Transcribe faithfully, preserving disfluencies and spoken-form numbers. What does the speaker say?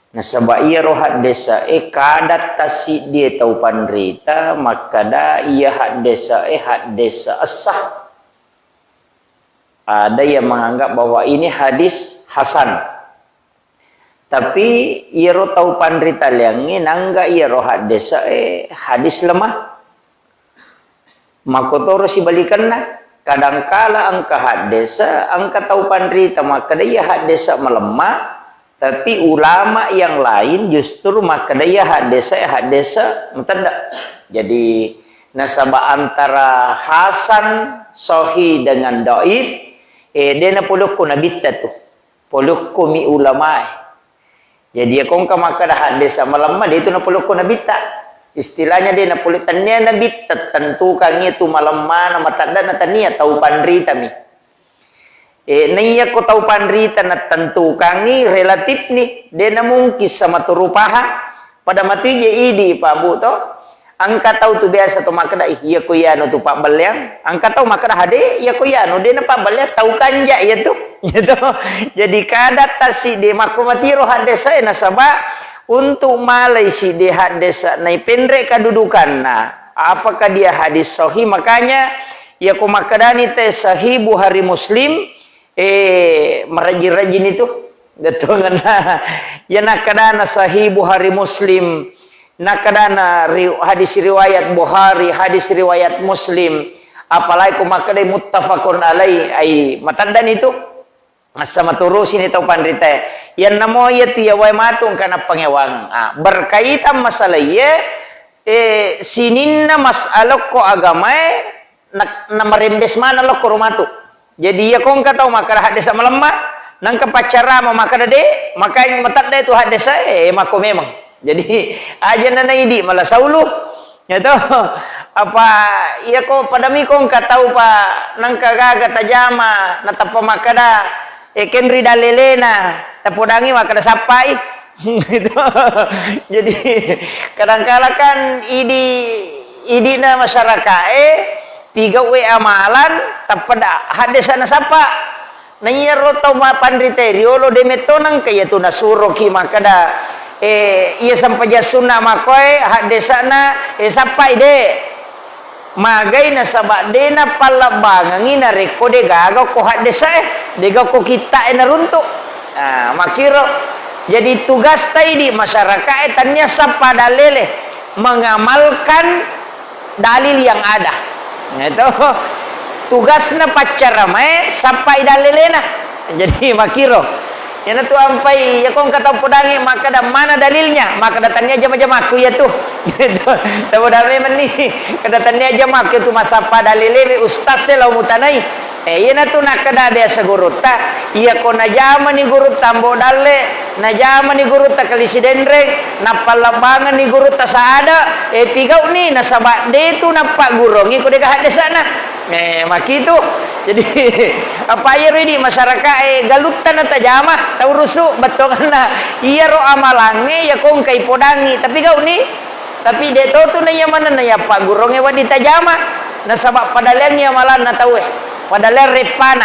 Nasaba iyaro haddese'e kada tassiddie tau panrita makkada iya haddese'e haddese' essah. Ada yang menganggap bahwa ini hadis hasan. Tapi iyaro tau panrita liangnge nangga iyaro haddese'e hadis lemah. Makkotoro sibalikenna, kadangkala engka haddese', engka tau panrita makkeda iya haddese' malemma, tapi ulama yang lain justru makkeda iya haddese', haddese' matedde'. Jadi, nasaba antara hasan, sahih dengan dhaif, eh, de' napolokko nabitta tu. Polokkomi ulamae. Jadi, iya ko engka makkeda haddese' malemma, de' tu napolokko nabitta. Istilahnya de' napolo-, tennia nabitta tentukangngi tu malemmana, matedde'na, tennia, tau panritami. Eh, naiya ko tau panrita natentukangngi, relatifni, de' namungkin sama tu rupaha. Pada matu je idi, Pak Bu, to. Engka tau tu biasa to makkeda, "Ih, iya ko iyanu tu pabbelleang." Engka tau makkeda, "Hade, iya ko iyanu de' napabbelleang, tau kanja iya tu." Gitu. Jadi kada tassiddi makko matiro haddese' nasaba untuk malai siddi haddese' naipenre' kadudukanna. Apakah dia hadis sahih? Makanya iya ko makkedani te sahih Bukhari Muslim, eh, marajin-rajin itu. Bettuanna. Iya nakkadana sahih Bukhari Muslim, nakkadana ri-, hadis riwayat Bukhari, hadis riwayat Muslim, apalagi ko makkedai muttafaqun alaih, ai matedde'ni tu. Massa maturusi ni tau panritae. Iyanna mo iya tu iya wae matu engka nappangewang. Ah, berkaitan masalah iye, eh, sininna masalah ko agamae, na-, namarembes maneng lokko ro matu. Jadi, iya ko engka tau makkeda haddese' malemma, nangka paccarama makkeda de', makanya matedde' tu haddese', eh, makko memang. Jadi, aja' na naidi' mala saulu. Ya to? Apa iya ko padami ko engka tau pa nangka gaga tajama, natappa makkeda, eh, kenri dalelena, tapodangi makkeda sappai. Gitu. Jadi, kadangkala kan idi-, idi'na masyarakae, pigau'e amalan, tappa da-, haddese' nasappa. Na iyaro tau ma-, panritae riolo de' metto nangka iya tu nasuroki makkeda, eh, iya sempajang sunna makkoe, haddese'na, eh, sappai de'. Magai nasaba de' napallebbangengngi narekko de' gaga ko haddese'e, de' gaga ko kitta'e naruntu'. Ah, makkiro. Jadi tugasta idi' masyarakae tania sappa dalele, mengamalkan dalil yang ada. Itu tugasna paccaramae sappai dalelena. Jadi makkiro. Iyanatu ampai, iya ko engka tau podangngi makkeda, "Mana dalilnya?" Makkeda, "Tania jama-jamakku iya tu." Tau podangngi menni, kada tania jamakku tu massappa dalelewe ustaz e lao mutanai. Eh, iyanatu nakkeda biasa gurutta, iya ko najamani gurutta Ambo Dalle, najamani gurutta Kali Sidenreng, nappallebbangenni gurutta Saada, eh, pigau'ni, nasaba de' tu nappagguruangngi ko de' gaga haddese'na. Eh, makitu. Jadi, apa iyaro idi' masyarakae galutta natajama, taurusu' bettuanna. Iyaro amalangnge iya ko engkai podangngi, tapi gau'ni. Tapi de' to tu naiya manenna iya pagguruangnge wedding tajama. Nasaba padaleangngi amalanna tauwe. Padaleang reppana.